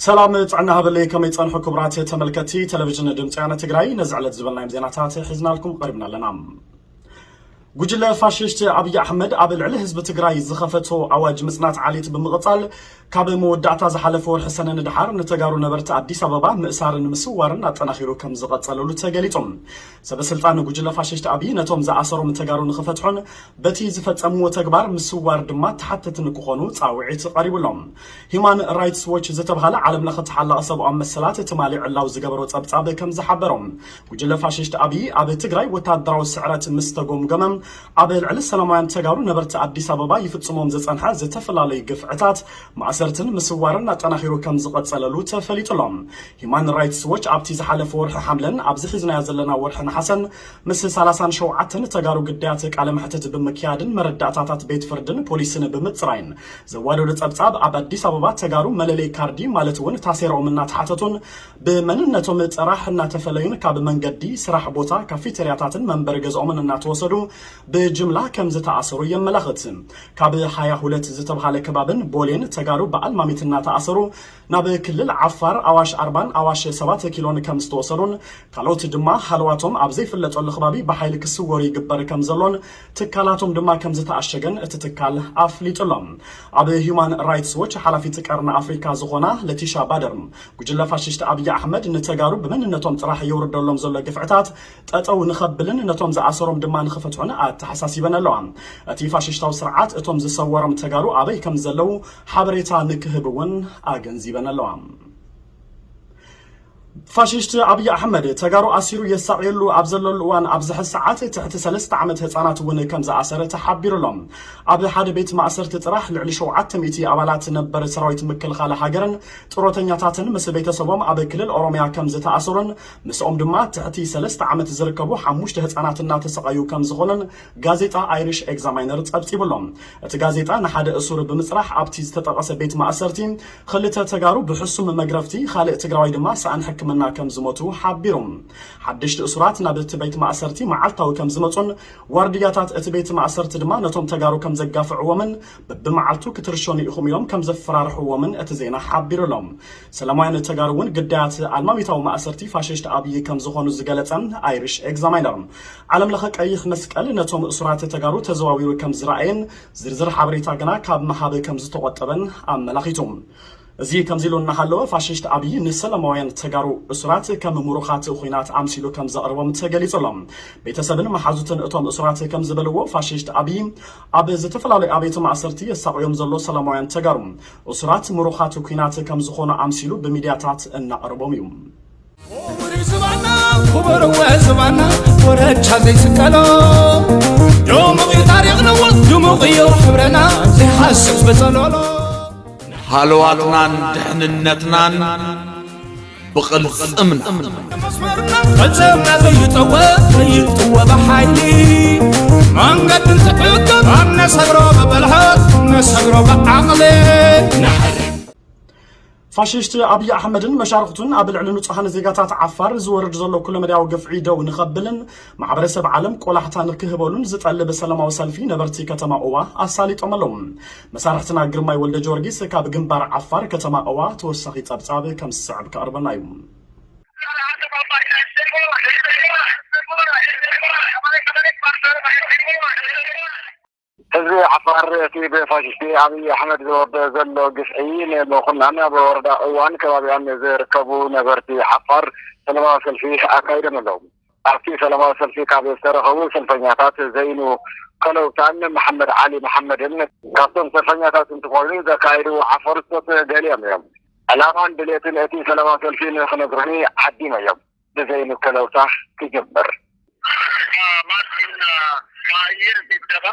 ሰላም ጥዕና ሃበለይ፣ ከመይ ጸንሑ ክቡራት ተመልከትቲ ቴሌቪዥን ድምፂ ወያነ ትግራይ? ነዚ ዕለት ዝበልናዮም ዜናታት ሒዝናልኩም ቀሪብና ኣለና። ጉጅለ ፋሽስት ኣብይ ኣሕመድ ኣብ ልዕሊ ህዝቢ ትግራይ ዝኸፈቶ ኣዋጅ ምጽናት ዓሌት ብምቕጻል፣ ካብ መወዳእታ ዝሓለፈ ወርሒ ሰነ ንድሓር ንተጋሩ ነበርቲ ኣዲስ ኣበባ ምእሳርን ምስዋርን ኣጠናኺሩ ከም ዝቐጸለሉ ተገሊጹ። ሰበ ስልጣን ጉጅለ ፋሽስት ኣብይ ነቶም ዝኣሰሮም ተጋሩ ንኽፈትሑን በቲ ዝፈጸምዎ ተግባር ምስዋር ድማ ተሓተቲ ንክኾኑ ጻውዒት ቀሪቡሎም። ሂማን ራይትስ ዎች ዝተብሃለ ዓለም ለኸ ተሓላቒ ሰብኣዊ መሰላት ትማሊ ዕላዊ ዝገበሮ ጸብጻብ ከም ዝሓበሮ፣ ጉጅለ ፋሽስት ኣብይ ኣብ ትግራይ ወታደራዊ ስዕረት ምስ ተጎምገመ፣ ኣብ ልዕሊ ሰላማውያን ተጋሩ ነበርቲ ኣዲስ ኣበባ ይፍጽሞም ዝጸንሐ ዝተፈላለዩ ግፍዕታት፣ ማእሰርትን ምስዋርን ኣጠናኺሩ ከም ዝቐጸለሉ ተፈሊጡ ኣሎ። ሂማን ራይትስ ዎች ኣብቲ ዝሓለፈ ወርሒ ሓምለን ኣብዚ ሒዝናዮ ዘለና ወርሒ ነሓሰን ምስ ሰላሳን ሸውዓተን ተጋሩ ግዳያት ቃለ መሕትት ብምክያድን መረዳእታታት ቤት ፍርድን ፖሊስን ብምጽራይን ዘዋደዶ ጸብጻብ፣ ኣብ ኣዲስ ኣበባ ተጋሩ መለለይ ካርዲ ማለት እውን ታሴራኦም እናተሓተቱን ብመንነቶም ጥራሕ እናተፈለዩን ካብ መንገዲ፣ ስራሕ ቦታ፣ ካፌቴርያታትን መንበሪ ገዝኦምን እናተወሰዱ ብጅምላ ከም ዝተኣሰሩ የመላኽት። ካብ ሃያ ሁለት ዝተብሃለ ከባብን ቦሌን ተጋሩ ብኣልማሚት እናተኣሰሩ ናብ ክልል ዓፋር ኣዋሽ ኣርባን ኣዋሽ ሰባት ኪሎን ከም ዝተወሰዱን ካልኦት ድማ ሃለዋቶም ኣብ ዘይፍለጠሉ ከባቢ ብሓይሊ ክስወሩ ይግበር ከም ዘሎን ትካላቶም ድማ ከም ዝተኣሸገን እቲ ትካል ኣፍሊጡ ኣሎ። ኣብ ሂዩማን ራይትስ ዎች ሓላፊት ቀርኒ ኣፍሪካ ዝኾና ለቲሻ ባደር፣ ጉጅለ ፋሽስት ኣብይ ኣሕመድ ንተጋሩ ብመንነቶም ጥራሕ የውርደሎም ዘሎ ግፍዕታት ጠጠው ንኸብልን ነቶም ዝኣሰሮም ድማ ንኽፈትሑን ኣተሓሳሲበን ኣለዋ። እቲ ፋሽስታዊ ስርዓት እቶም ዝሰወሮም ተጋሩ ኣበይ ከም ዘለዉ ሓበሬታ ንክህብ እውን ኣገንዚበን ኣለዋ። ፋሽስት ኣብይ ኣሕመድ ተጋሩ ኣሲሩ የሳቕየሉ ኣብ ዘለሉ እዋን ኣብዚ ሕዚ ሰዓት ትሕቲ ሰለስተ ዓመት ህፃናት እውን ከም ዝኣሰረ ተሓቢሩ ኣሎ። ኣብ ሓደ ቤት ማእሰርቲ ጥራሕ ልዕሊ ሸውዓተ ሚእቲ ኣባላት ነበር ሰራዊት ምክልኻል ሃገርን ጥሮተኛታትን ምስ ቤተሰቦም ኣብ ክልል ኦሮሚያ ከም ዝተኣሰሩን ምስኦም ድማ ትሕቲ ሰለስተ ዓመት ዝርከቡ ሓሙሽተ ህፃናት እናተሰቓዩ ከም ዝኾኑን ጋዜጣ ኣይሪሽ ኤግዛማይነር ጸብጺቡ ኣሎ። እቲ ጋዜጣ ንሓደ እሱር ብምጽራሕ ኣብቲ ዝተጠቐሰ ቤት ማእሰርቲ ክልተ ተጋሩ ብሕሱም መግረፍቲ፣ ካልእ ትግራዋይ ድማ ሰኣን ሕክምና ከም ዝሞቱ ሓቢሩ። ሓደሽቲ እሱራት ናብ እቲ ቤት ማእሰርቲ መዓልታዊ ከም ዝመጹን ዋርድያታት እቲ ቤት ማእሰርቲ ድማ ነቶም ተጋሩ ከም ዘጋፍዕዎምን በብመዓልቱ ክትርሸኑ ኢኹም ኢሎም ከም ዘፈራርሕዎምን እቲ ዜና ሓቢሩ ኣሎ። ሰላማውያን ተጋሩ እውን ግዳያት ኣልማሚታዊ ማእሰርቲ ፋሽስት ኣብይ ከም ዝኾኑ ዝገለጸ ኣይሪሽ ኤግዛማይነር፣ ዓለም ለኸ ቀይሕ መስቀል ነቶም እሱራት ተጋሩ ተዘዋዊሩ ከም ዝረኣየን ዝርዝር ሓበሬታ ግና ካብ ምሃብ ከም ዝተቖጠበን ኣመላኺቱ። እዚ ከምዚ ኢሉ እናሃለወ ፋሽስት ኣብይ ንሰላማውያን ተጋሩ እሱራት ከም ምሩኻት ኹናት ኣምሲሉ ከም ዘቕርቦም ተገሊጹ ኣሎ። ቤተሰብን መሓዙትን እቶም እሱራት ከም ዝበልዎ ፋሽስት ኣብይ ኣብ ዝተፈላለዩ ኣብያተ ማእሰርቲ የሳቕዮም ዘሎ ሰላማውያን ተጋሩ እሱራት ምሩኻት ኲናት ከም ዝኾኑ ኣምሲሉ ብሚድያታት እናቕርቦም እዩ። ክቡር እዩ ዝባና፣ ክቡር እወ ዝባና፣ ኮረቻ ዘይስቀሎ ድሙቕ እዩ ታሪኽና እወ፣ ድሙቕ እዩ ሕብረና ዘይሓስስ ብጸሎሎ። ሃለዋትናን ድሕንነትናን ብቕልጽምና መስመርና ቅልጽምና ዘይጠወ ዘይጥወ ብሓይሊ መንገዲ እንትዕቅብ ኣብ ነሰግሮ ብብልሓት ነሰግሮ ብዓቕሊ። ፋሽስት ኣብይ ኣሕመድን መሻርኽቱን ኣብ ልዕሊ ንጹሃን ዜጋታት ዓፋር ዝወርድ ዘሎ ኩለመዳያዊ ግፍዒ ደው ንኸብልን ማሕበረሰብ ዓለም ቆላሕታ ንክህበሉን ዝጠልብ ሰላማዊ ሰልፊ ነበርቲ ከተማ ኦዋ ኣሳሊጦም ኣለዉ። መሳርሕትና ግርማይ ወልደ ጊዮርጊስ ካብ ግንባር ዓፋር ከተማ ኦዋ ተወሳኺ ጸብጻብ ከም ዝስዕብ ከቕርበልና እዩ። ህዝቢ ዓፋር እቲ ብፋሽስቲ ኣብይ ኣሕመድ ዝወርዶ ዘሎ ግፍዒ ንመኹናን ኣብ ወረዳ እዋን ከባቢኣን ዝርከቡ ነበርቲ ዓፋር ሰላማዊ ሰልፊ ኣካይዶም ኣለዉ። ኣብቲ ሰላማዊ ሰልፊ ካብ ዝተረኸቡ ሰልፈኛታት ዘይኑ ከለውታን መሓመድ ዓሊ መሓመድን ካብቶም ሰልፈኛታት እንትኾኑ ዘካየድዎ ሓፈር ስቶት ገሊኦም እዮም። ዕላማን ድሌትን እቲ ሰላማዊ ሰልፊ ንክነግሩኒ ዓዲመ እዮም። ብዘይኑ ከለውታ ክጅምር። ማርቲን ማይር ድብደባ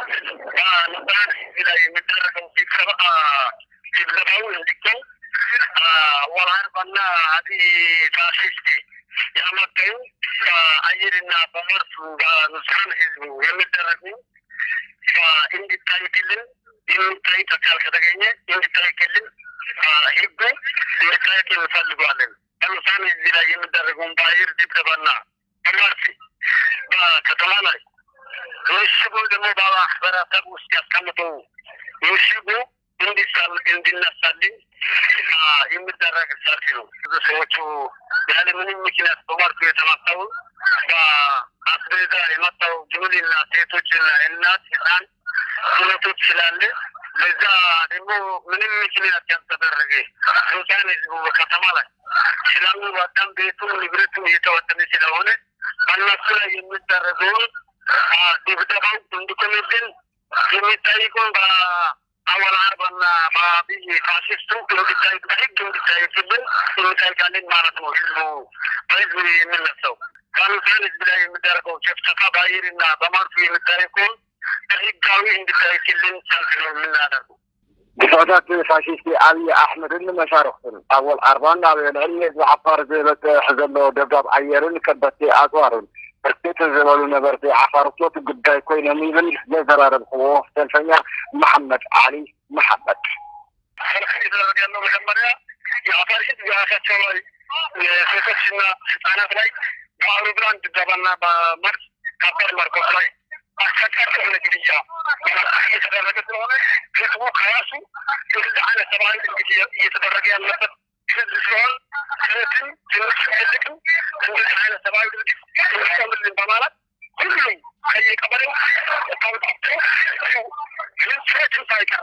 ንባን ላይ የሚደረገው ድብደባ ድብደባው እንዲቆም ወላርባና አዲ ፋሽስት ያመቀዩ በአየርና በመርፍ በንጹሐን ህዝቡ የሚደረጉ እንዲታይልን የሚታይ አካል ከተገኘ እንዲታይልን ህጉ እንዲታይል እንፈልገዋለን። በንጹሐን ህዝብ ላይ የሚደረገውን በአየር ድብደባና በመርፍ በከተማ ላይ ምሽጉ ደግሞ በማህበረሰብ ውስጥ ያስቀምጠው ምሽጉ እንዲሳል እንዲነሳልኝ የሚደረግ ሰልፍ ነው። ብዙ ሰዎቹ ያለ ምንም ምክንያት በማርኩ የተመታው፣ በአስቤዛ የመጣው ጅምልና ሴቶችና እናት ህፃን እውነቶች ስላለ፣ በዛ ደግሞ ምንም ምክንያት ያልተደረገ ህፃን ህዝቡ በከተማ ላይ ስላሉ በጣም ቤቱም ንብረቱም እየተወሰነ ስለሆነ በእነሱ ላይ የሚደረገውን ድብደባው እንዲቆምልን የሚጠይቁን በአወል አርባና በአብይ ፋሽስቱ እንዲታይ በህግ እንዲታይብን እንጠይቃለን ማለት ነው። ህዝቡ በህዝብ የሚነሳው በንጹሐን ህዝብ ላይ የሚደረገው ጭፍጨፋ በአየርና በመርፍ የሚደረገውን በህጋዊ እንዲታይልን ሰልፍ ነው የምናደርገው። ግፍዕታት ፋሽስቲ ኣብይ ኣሕመድን መሻርኽቱን ኣወል ኣርባን ኣብ ልዕሊ ህዝቢ ዓፋር ዝበፅሕ ዘሎ ደብዳብ ኣየርን ከበድቲ ኣፅዋርን ብርክት ዝበሉ ነበርቲ ዓፋር እቶት ጉዳይ ኮይኖም ይብል ዘዘራረብክዎ ሰልፈኛ መሓመድ ዓሊ መሓመድ። ሰልፍ እየተደረገ ያለው መጀመሪያ የአፋር ህዝብ የራሳቸው ላይ የሴቶችና ህፃናት ላይ በአውሮፕላን ድብደባና በመድፍ ከባድ መርኮት ላይ አሰቃቂ የሆነ ግድያ እየተደረገ ስለሆነ ህዝቡ ከራሱ እንደዚህ አይነት ሰብአዊ ድርጊት እየተደረገ ያለበት ህዝብ ስለሆነ ትንሽም ትልቅም እንደዚህ አይነት ሰብአዊ ድርጊት እንዲቆምልን በማለት ሁሉም ከየቀበሌው ተውጣጡ ህዝቦችን ሳይቀር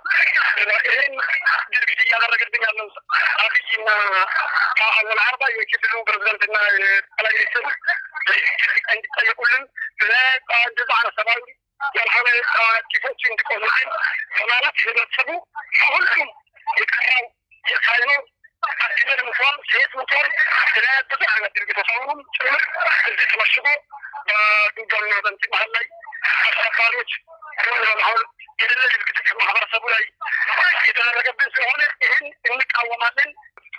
ይህን ድርጊት እያደረገብን ያለው አብይና አወል አርባ የክልሉ ፕሬዝዳንትና የጠቅላይ ሚኒስትር እንዲጠየቁልን እንደዛ አይነት ሰብአዊ ያልሆነ ጭፎች እንዲቆሙልን በማለት ህብረተሰቡ ከሁሉም የቀረው የሳይኖ አክቲቨር ሙቷል፣ ሴት ሙቷል። ስለ ብዙ አይነት ድርጊቶች አሁንም ጭምር እዚህ ተመሽጎ በዱጋና በንት መሀል ላይ አሸባሪዎች ሆን በመሆን የሌለ ድርጊት ማህበረሰቡ ላይ የተደረገብን ስለሆነ ይህን እንቃወማለን።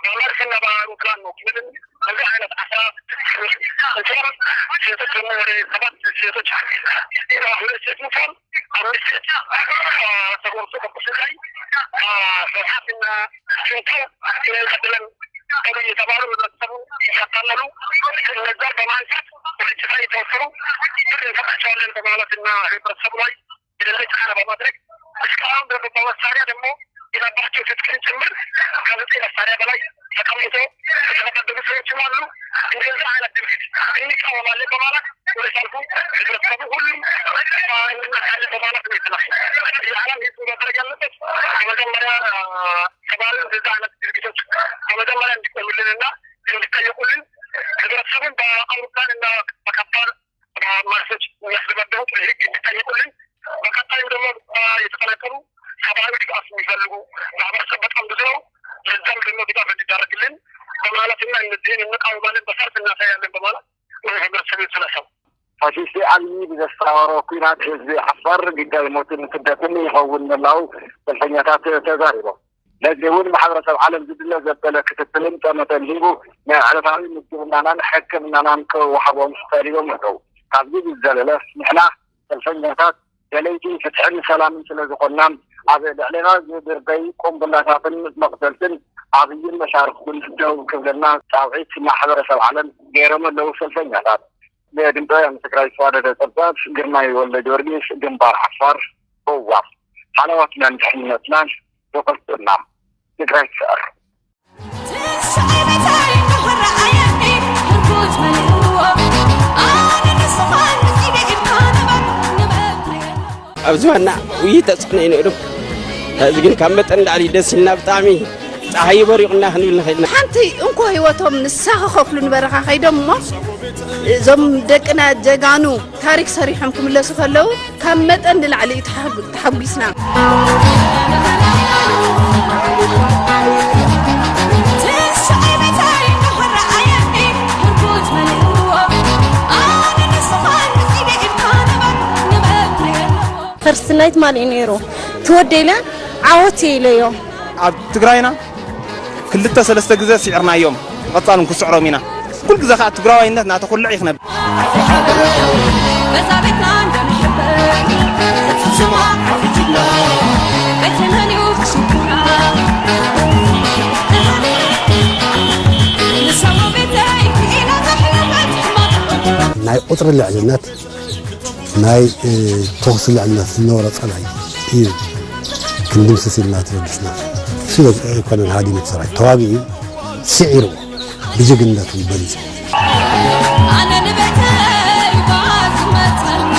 በመድፍና በአውሮፕላን ነው ምንም በዚህ አይነት አስራ ስድስት ሴቶች ደግሞ ወደ ሰባት ሴቶች ሁለት ሴት ሙቷል። አምስት ሴት ተጎርሶ በቁስል ላይ በሳትና ሽንቶ ቀደለን ተብሎ እየተባሉ ህብረተሰቡ እያታለሉ እነዛ በማንሳት ወደ ጭፍራ የተወሰኑ ብር እንሰጣቸዋለን በማለትና ህብረተሰቡ ላይ የሌለ ጫና በማድረግ እስካሁን ደግሞ በመሳሪያ ደግሞ የነበራቸው ትጥቅን ጭምር ከዘጠኝ መሳሪያ በላይ ተቀምጦ የተመደቡ ሰዎችም አሉ። እንደዚህ አይነት ድርጊት እንቃወማለን በማለት ወደ ሰልፉ ህብረተሰቡ ሁሉም እንመጣለን በማለት ነው የተነሱ። የዓለም ህዝብ ማድረግ ያለበት በመጀመሪያ ተባሉ እንደዚህ አይነት ድርጊቶች በመጀመሪያ እንዲቆሙልንና እንዲጠየቁልን ህብረተሰቡን በአውሮፕላን እና በከባድ ማርሶች የሚያስደበድቡት ህግ እንዲጠየቁልን፣ በቀጣይም ደግሞ የተፈናቀሉ ሰብአዊ ድጋፍ የሚፈልጉ ማህበረሰብ በጣም ብዙ ነው። ለዛም ደግሞ ድጋፍ እንዲደረግልን በማለትና እነዚህን እንቃወማለን፣ በሰልፍ እናሳያለን በማለት ነው ህብረተሰቡ የተነሳው። ፋሽስት አብይ ብዘስታወሮ ኲናት ህዝቢ ዓፋር ግዳይ ሞትን ስደትን ይኸውን ምህላው ሰልፈኛታት ተዛሪቦም። ነዚ እውን ማሕበረሰብ ዓለም ዝድለ ዘበለ ክትትልን ጠመተን ሂቡ ናይ ዕለታዊ ምግብናናን ሕክምናናን ክወሃቦም ጠሊቦም ኣለዉ። ካብዚ ብዝዘለለ ንሕና ሰልፈኛታት ደለይቲ ፍትሕን ሰላምን ስለ ዝኾንና ኣብ ልዕሌና ዝድርበይ ቁምብላታትን መቕተልትን ኣብይን መሻርክቱን ደው ክብለና ፃውዒት ማሕበረሰብ ዓለም ገይሮም ኣለዉ ሰልፈኛታት። ንድምፂ ወያነ ትግራይ ዝተዋደደ ፀብፃብ ግርማይ ወልደ ጊዮርጊስ ግንባር ዓፋር። እዋ ሃለዋትናን ድሕንነትናን ብቕልፅምና ትግራይ ትስዕር። ኣብዚ ዋና ውይይት ተፅዕኖ እዩ ነይሩ። ሕዚ ግን ካብ መጠን ላዕሊ ደስ ኢልና ብጣዕሚ ፀሓይ በሪቑና ክንብል ንኽእል ኢና። ሓንቲ እንኮ ህይወቶም ንሳ ክኸፍሉ ንበረኻ ከይዶም እሞ እዞም ደቅና ጀጋኑ ታሪክ ሰሪሖም ክምለሱ ከለዉ ካብ መጠን ንላዕሊ እዩ ተሓጉ- ተሓጒስና። ፈርስት ናይት ማን እዩ ነይሩ? ትወደይ ኢለ ዓወት እየ ኢለዮ። ኣብ ትግራይና ክልተ ሰለስተ ግዜ ስዒርናዮም፣ ብቐጻል እውን ክስዕሮም ኢና። ኩሉ ግዜ ከኣ ትግራዋይነት እናተኹልዕ እዩ ክነብር። ናይ ቁፅሪ ልዕልነት ናይ ተኹሲ ልዕልነት ዝነበሮ ፀላኢ እዩ። እቲ ንድምስስ ኢልና ተበጊስና። እሱ ኣይኮነን ሃዲሙ ሰራዊት ተዋጊኡ ስዒሩ ብጅግንነቱ በሊጹ። ኣነ ንቤተይ እባ ዝመጸኒ፣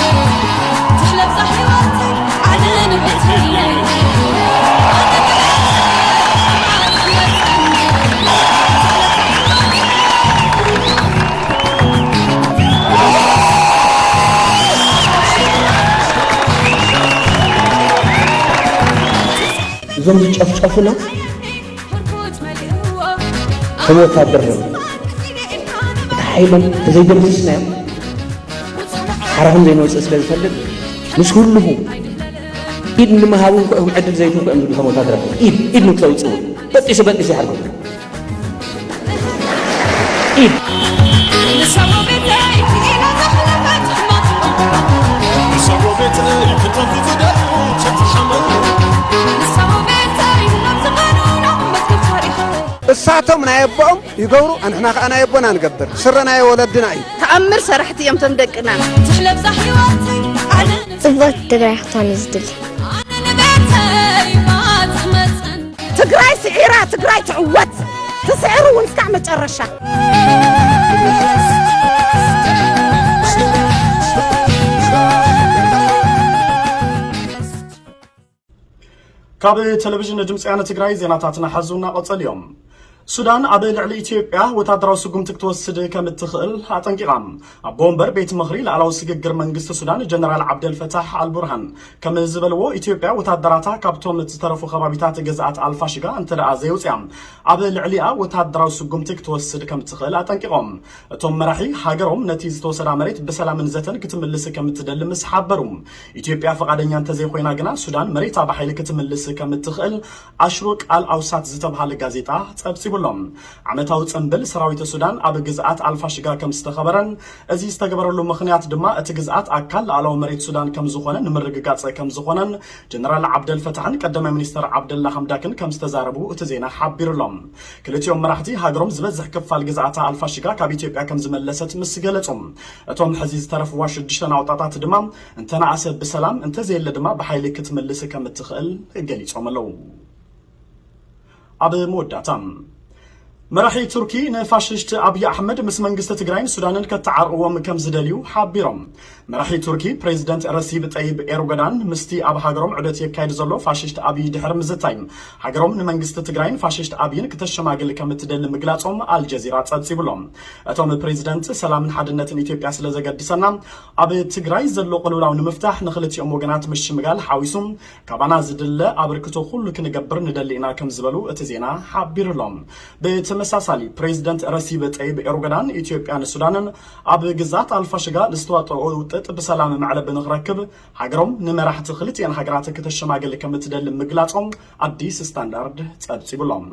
ትሕለብዛ ህይወተይ ኣነ ንቤተይ። እዞም ዝጨፍጨፉና ከም ወታደር እዮም። እቲ ሓይሎም ተዘይደምስስናዮም ሓራኹም ዘይንወፅእ ስለ ዝፈልጥ ምስ ህልኹ ኢድ ንምሃብ እውን ኮ እዮም ዕድል ዘይትህቡ እዮም ዝብሉ እቶም ወታደራት። ኢድ ኢድ ንክተውፅኡ በጢሱ በጢሱ ይሓርጎም። ኢድ እሳቶም ናይ ኣቦኦም ይገብሩ፣ ኣንሕና ከኣ ናይ ኣቦና ንገብር። ስረ ናይ ወለድና እዩ። ተኣምር ሰራሕቲ እዮም እቶም ደቅና። ትሕለብዛ ህይወተይ ኣነ ጽብቕቲ ትግራይ ክትኮን እዩ ዝድሊ። ኣነ ንቤተይ እባ ዝመጸኒ። ትግራይ ስዒራ፣ ትግራይ ትዕወት። ትስዕር እውን እስካዕ መጨረሻ። ካብ ቴሌቪዥን ድምፂ ወያነ ትግራይ ዜናታትና ሓዙ እናቐጸሉ እዮም። ሱዳን ኣብ ልዕሊ ኢትዮጵያ ወታደራዊ ስጉምቲ ክትወስድ ከም እትኽእል ኣጠንቂቓ። ኣቦ ወንበር ቤት ምኽሪ ላዕላዊ ስግግር መንግስቲ ሱዳን ጀነራል ዓብደልፈታሕ ኣልቡርሃን ከም ዝበልዎ፣ ኢትዮጵያ ወታደራታ ካብቶም ዝተረፉ ከባቢታት ግዝኣት ኣልፋሽጋ እንተ ደኣ ዘየውፅያ፣ ኣብ ልዕሊኣ ወታደራዊ ስጉምቲ ክትወስድ ከም ትኽእል ኣጠንቂቖም። እቶም መራሒ፣ ሃገሮም ነቲ ዝተወሰዳ መሬት ብሰላምን ዘተን ክትምልስ ከም እትደሊ ምስ ሓበሩ፣ ኢትዮጵያ ፈቓደኛ እንተዘይኮይና ግና ሱዳን መሬታ ብሓይሊ ክትምልስ ከም እትኽእል ኣሽሩቅ ኣል ኣውሳት ዝተብሃለ ጋዜጣ ጸብጺቡሎም። ዓመታዊ ጽምብል ሰራዊት ሱዳን ኣብ ግዝኣት ኣልፋሽጋ ከም ዝተኸበረን፣ እዚ ዝተገበረሉ ምኽንያት ድማ እቲ ግዝኣት ኣካል ሉዓላዊ መሬት ሱዳን ከም ዝኾነ ንምርግጋጽ ከም ዝኾነን ጀነራል ዓብደል ፈታሕን ቀዳማይ ሚኒስተር ዓብደላ ሓምዳክን ከም ዝተዛረቡ እቲ ዜና ሓቢሩሎም። ክልቲኦም መራሕቲ ሃገሮም ዝበዝሕ ክፋል ግዝኣታ ኣልፋሽጋ ካብ ኢትዮጵያ ከም ዝመለሰት ምስ ገለጹ፣ እቶም ሕዚ ዝተረፍዋ ሽዱሽተ ናውጣታት ድማ እንተነኣሰ ብሰላም፣ እንተዘየለ ድማ ብሓይሊ ክትምልስ ከም እትኽእል ገሊጾም ኣለዉ። ኣብ መወዳእታ፣ መራሒ ቱርኪ ንፋሽስት ኣብይ ኣሕመድ ምስ መንግስቲ ትግራይን ሱዳንን ከተዓርቕዎም ከም ዝደልዩ ሓቢሮም። መራሒ ቱርኪ ፕሬዚደንት ረሲብ ጠይብ ኤርዶጋን ምስቲ ኣብ ሃገሮም ዑደት የካይድ ዘሎ ፋሽስት ኣብይ ድሕሪ ምዝታይ፣ ሃገሮም ንመንግስቲ ትግራይን ፋሽስት ኣብይን ክተሸማግል ከም እትደሊ ምግላጾም ኣልጀዚራ ጸብጺቡሎም። እቶም ፕሬዚደንት፣ ሰላምን ሓድነትን ኢትዮጵያ ስለ ዘገድሰና፣ ኣብ ትግራይ ዘሎ ቅልውላው ንምፍታሕ ንክልቲኦም ወገናት ምሽምጋል ሓዊሱ ካባና ዝድለ ኣበርክቶ ኩሉ ክንገብር ንደሊ ኢና ከም ዝበሉ እቲ ዜና ሓቢሩሎም። ብተመሳሳሊ፣ ፕሬዚደንት ረሲብ ጠይብ ኤርዶጋን ኢትዮጵያን ሱዳንን ኣብ ግዝኣት ኣልፋሽጋ ንዝተዋጠኦ ውጥጥ ብሰላም መዕለቢ ንክረክብ ሃገሮም ንመራሕቲ ክልቲኣን ሃገራት ክተሸማግል ከም እትደሊ ምግላጾም ኣዲስ ስታንዳርድ ጸብጺቡሎም።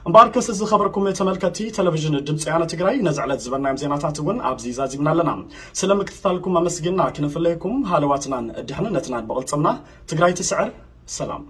እምበኣርከስ ዝኸበርኩም ተመልከትቲ ቴሌቪዥን ድምፂ ወያነ ትግራይ፣ ነዚ ዕለት ዝበልናዮም ዜናታት እውን ኣብዚ ዛዚምና ኣለና። ስለ ምክትታልኩም ኣመስጊንና ክንፍለየኩም፣ ሃለዋትናን ድሕንነትናን ብቕልፅምና። ትግራይ ትስዕር። ሰላም።